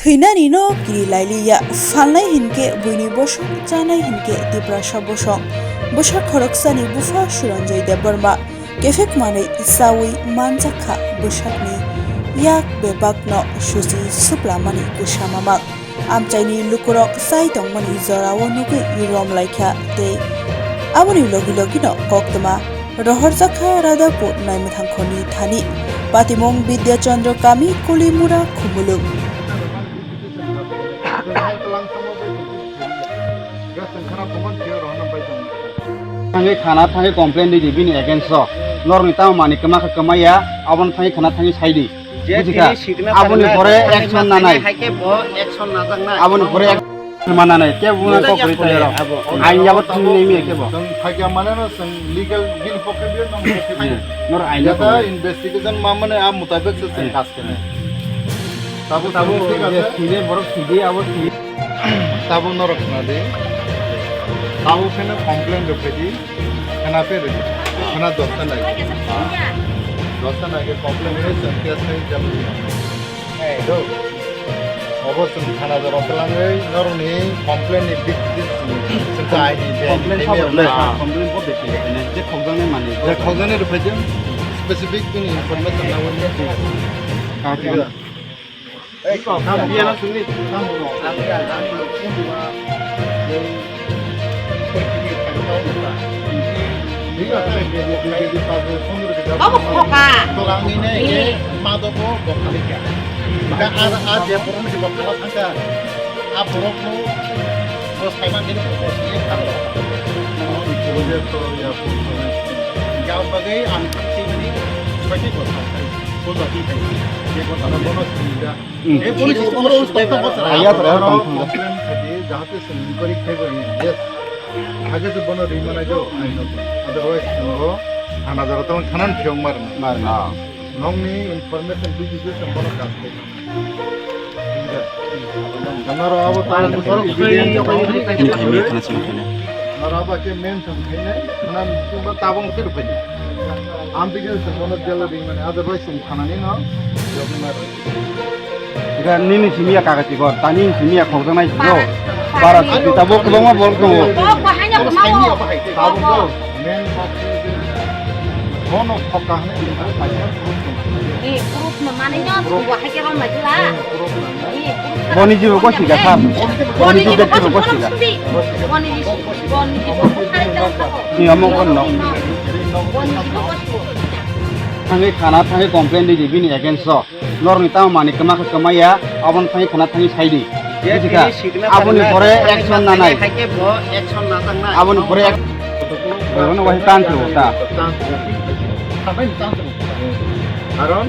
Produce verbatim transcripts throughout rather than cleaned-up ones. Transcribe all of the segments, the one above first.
Thwinani no kiri lailiya, phalnai hinkhe buini bosong, chanai hinkhe Tiprasa bosong. Bwsa khoroksani bupha Suranjoy Debbarma, kephek manwi chawi manjakha bwsakni yak bebakno suchi suplamani kwsa mamak. Amchaini lukurok chai tongmani jorao nugwi romlaikha tei aboni logi logino koktwma rohorjakha Radhapur Naimwthangkhorni thani. Patimung Bidya Chandra Kami, Kulimura, Khumulwng. Thangwi thana thangwi complain ridi bini against o. Norokni tamo manwi kwma khe kwmaya, abono thangwi khana thangwi saidi. Bujikha? Aboni pore action nanai. Aboni pore action mananai. Kebo wngna kok kwrwi tongya rok. Ain yabo thangwi nai miya kebo. Chwng thakya mane no chwng legal bini pokhe biyo nang. Nor ain yabo. Investigation ma mane a mutabek se chwng kas kene. Tabo tabo thile borok thidi abo thidi. Tabo norok khna di. Tabo pheno complain rwphai di. Khna pe rwdi. Khna dosta nai. Dosta nai ke complain rwdi, chwng case khai jalo. Hey, do. Obo chwng thana jora twlangwi norokni complain ni big big chwng aini je complain themia sabo le. Complain bo besi le ne je khokjaknai mani. Je khokjaknai rwphai di. Specific bini information nangwi. Ka thik. Babu khoka. Ayat raya tong thang. Complain khaidi, jahate chwng inquiry khlaibai, yes. Hage se bono ri manai do, I know. Otherwise, chwng bo thana jora tong thanan phiyong marna. Marna. Nongni information bisi se chwng bono kas khlai. Noro abo ta. Ini kami khana sima khana. Noro abo ke mention khainai, khana tabung se rupai. Amtike chwng bono jela ri manai, otherwise chwng thanani no. Ika nini simi ya kaga chikon, tani simi ya khokjaknai chikon. Bara simi tabuk kwbangma borok tongo. Tabuk to main bono khokka hwnwi kaisa proof tong. Boni jibo kosi ka sab. Boni jibo kosi ka. Ni amo kon no. Thangwi thana thangwi complain di bini against o. Norokni tamo manwi kwma khe kwmaya, abono thangwi khana thangwi saidi. Bujikha? Aboni pore action nanai. Aboni pore action. Bono wahi tan khe ta. Karon,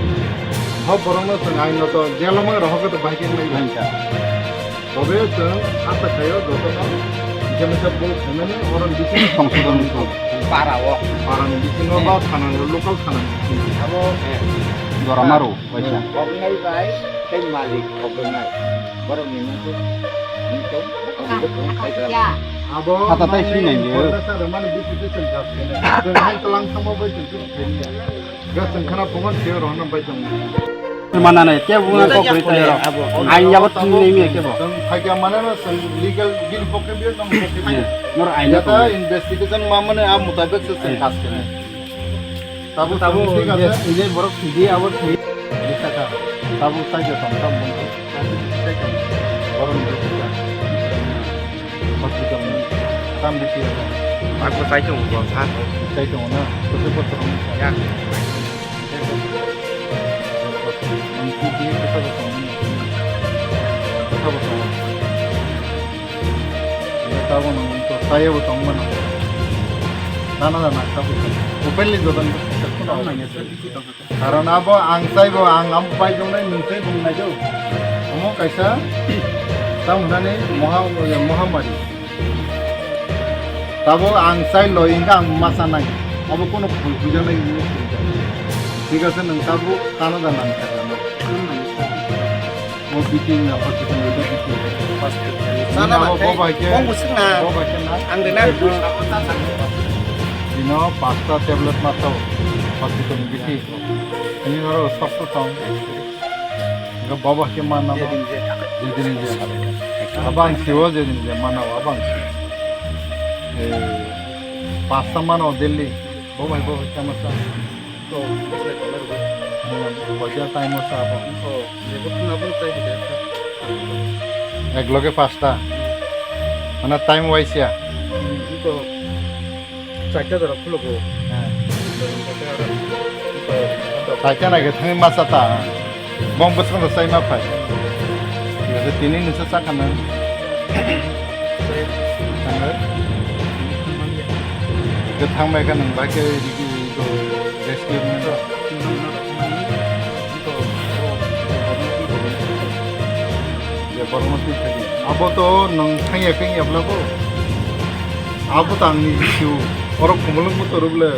ho borokno chwng aino to jelo mang rohok to bahai khe nai. Tobe chwng asa khaio jotono, je mesa bo khaimani oron bisingo songsodon wngkha. Para o. Para ni bisingo ba thana ni local thana ni bisingo. Abo, eh, Doramaro, waisa. Kognai bai tei malik kognai. Borok ni mungkuk, mungkuk, mungkuk, mungkuk, khaikha. Abo hata tai sui nai ni. Kondasa rwmani bisingo chwng gas khainai. Chwng hai tlang thangma bai chwng chwng khainai. Ga chwng khana phungo sio rohorna bai tong. Mananai, kebo wngna kok kwrwi tongya rok. Ain yabo thwngwi nai miya kebo. Chwng phaikya mane no chwng legal bini pokhe biyo nang pokhe biyo. Nor ain yata investigation ma mane a mutabek se chwng kas kene. Tabu tabu thik ase. Ine borok thidi abo thik. Bisaka. Tabu sai je tong tam bung. Borok ni bisaka. Hospital ni tam bisi. Ako sai tong bung sa. Sai tong na. Kose bosor ni. Ya. Karon abo ang saibo ang amo pai tongnai nwng tei bung nai do. Omo kaisa tamo hwnani moha-, mohamari. Tabuk ang chai loi hwnkhe ang ma chanai. Abo kono phul huijaknai hinwi sinijak. Thik ase, nwng tabuk tano da nang kha. O B T na hospital ni B T. Sana abo ma bo bai khe, bo musik na. Bo bai khe na. Ang de na. Dino pasta tablet ma tao hospital ni B T. Ini oro sosto tong. Bo bai khe ma na. Abang siwo je ni je mana abang si. Eh, pasta mano Delhi. Bo bai bo tama sa. To, bosai kolar bo. Boja time o sa abang. To, je bo tuna bo tai di. Ek loge pasta. Mana time wise ya. To, Chaita jora khulo bo. Chaita na ke thangwi masa ta. Bong bwskango chai ma phai. Tini nisa chakha nang. Thangwi. Ke thang mai kha nang bai ke restaurant. Abo to nang thangya khe yapla bo. Abo tangni issue. Oro khumulwng motor bole.